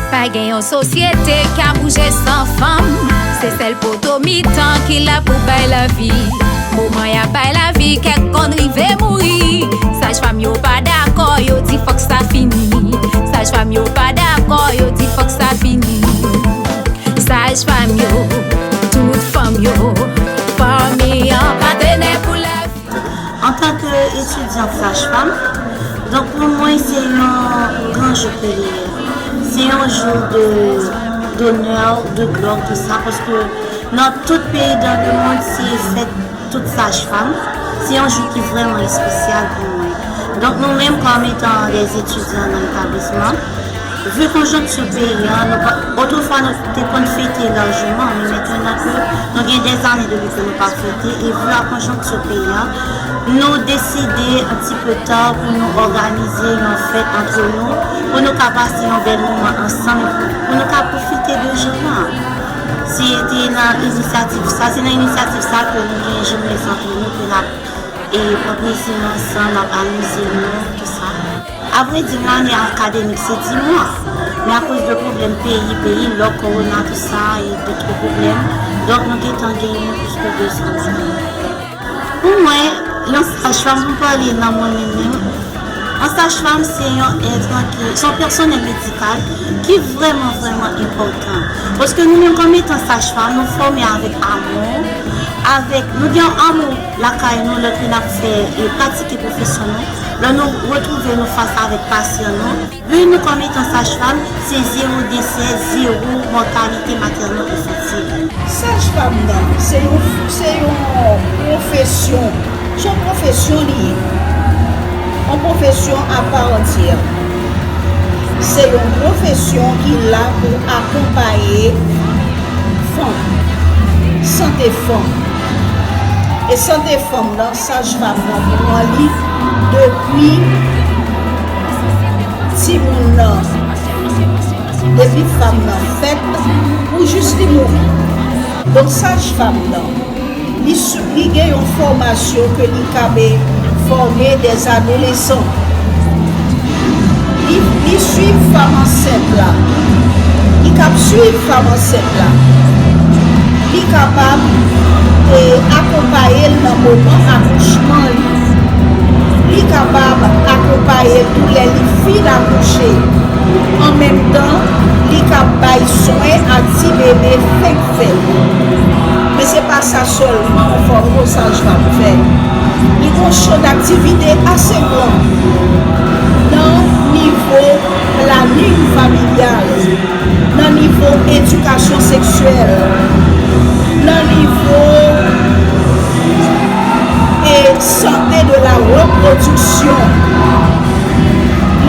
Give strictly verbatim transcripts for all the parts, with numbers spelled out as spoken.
Pa gen yon sosyete k ap bouje san fanm. Se sèl poto mitan ki la pou bay lavi. Moman y ap bay lavi, kèk konn rive mouri. Sajfanm yo pa dakò, yo di fòk sa fini. Sajfanm yo pa dakò, yo di fòk sa fini. Sajfanm yo, tout fanm yo, fanmi an, patenè pou lavi. Antanke etidyant sajfanm, donk pou mwen se yon gran jou ke li ye. Se yon jou de d'honneur, de gloire, tout sa, paske nan tout peyi dans le monde se fèt tout sajfanm. Se yon jou ki vrèman espesyal pou mwen. Donk nou menm kòm etan des étudiants nan etablisman, Vu konjonkti peyi an, nou pa, otrefwa nou te konn fete lajman, men mentnan ke nou gen dèzane depi ke nou pa fete, e vu a konjonkti peyi an, nou deside yon ti pe ta pou nou òganize yon fèt antre nou, pou nou ka pase yon bèl moman ansanm, pou nou ka pwofite de jou la. Se te nan inisyativ sa, se nan inisyativ sa ke nou gen jounen antre nou, ke n ap e pran plezi nou ansanm, n ap amize nou, tout sa. Avredi, nan ane akademik, se di mwa. Men akoz de pwoblèm peyi, peyi lòk, kowona, tout sa, e dòt pwoblèm, donk nou gentan genyen plis ke de san jou. Pou mwen, yon sajfanm, pou m pale nan mwen menm menm, yon sajfanm se yon èt ki, se yon pèsonèl medikal ki vrèman, vrèman enpòtan. Paske nou menm kòm etan sajfanm, nou fòme avèk amou, avèk, nou gen yon amou lakay nou, lè ke n ap fè e pratike pwofesyon nou, lè nou retwouve nou fas avèk pasyan nou, vi nou kòm etan sajfanm, se zewo desè, zewo mòtalite matènal enfantib. Sajfanm nan, se yon, se yon pwofesyon, se yon pwofesyon li ye. Yon pwofesyon apaantyè. Se yon pwofesyon ki la pou akonpaye fanm, sante fanm. E sante fanm nan, sajfanm nan pran li depi timoun nan, depi fanm nan fèt pou jis li mouri. Donk, sajfanm nan, li, li gen yon fòmasyon ke li kape fòme dèzadolesan. Li, li swiv fanm ansent la. Li k ap swiv fanm ansent la. Li kapab e akonpaye l nan moman akouchman li. Li kapab akonpaye l tou lè li fin akouche. An menm tan, li ka bay swen a ti bebe fenk fèt. Men se pa sa sèlman yon fòm yon sajfanm fè. Li gon chan daktivite ase gran nan nivo planin familyal, nan nivo edikasyon seksyèl, nan nivo e sante de la repwodiksyon.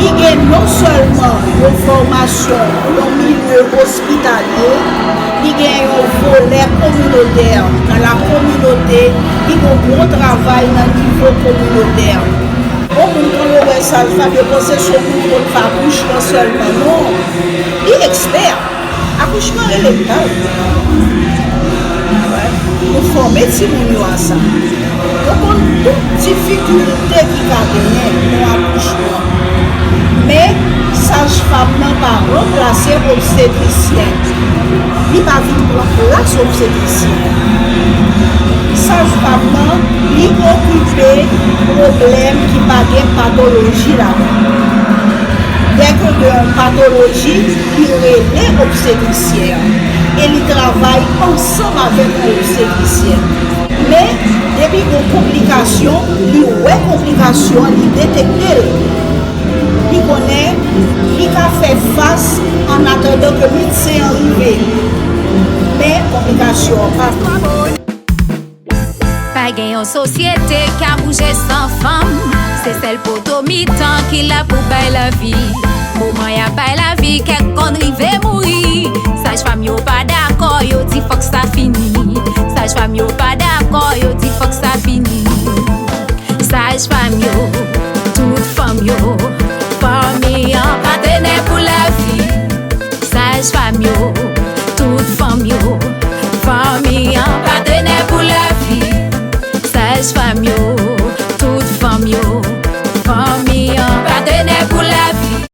Li gen non sèlman yon fòmasyon nan milye ospitalye, li gen yon volè kominotè nan la kominote, li gen yon bon travay nan nivo kominotè. Bon, moun, kan yo wè sajfanm, yo panse se yon moun k ap fè akouchman sèlman. Non, li ekspè. Akouchman rele m pa w. Nou fòme timoun yo a sa. Yo konn tout difikilte ki ka genyen nan akouchman. Men, sajfanm nan pa ranplase obstetrisyen. Li pa vin pran plas obstetrisyen. Sajfanm nan, li okipe pwoblèm ki pa gen patoloji ladan. Dèke gen yon patoloji, li rele obstetrisyen an e li travay ansanm avèk yon obstetrisyen. Men, depi gen konplikasyon, li wè konplikasyon an, li detekte l. Li konnen li ka fè fas an atandan ke medsen an rive. Men, konplikasyon an pa Pa gen yon sosyete k ap bouje san fanm. Se sèl poto mitan ki la pou bay lavi. Moman y ap bay lavi, kèk konn rive mouri. Sajfanm yo pa dakò, yo di fòk sa fini. Sajfanm yo pa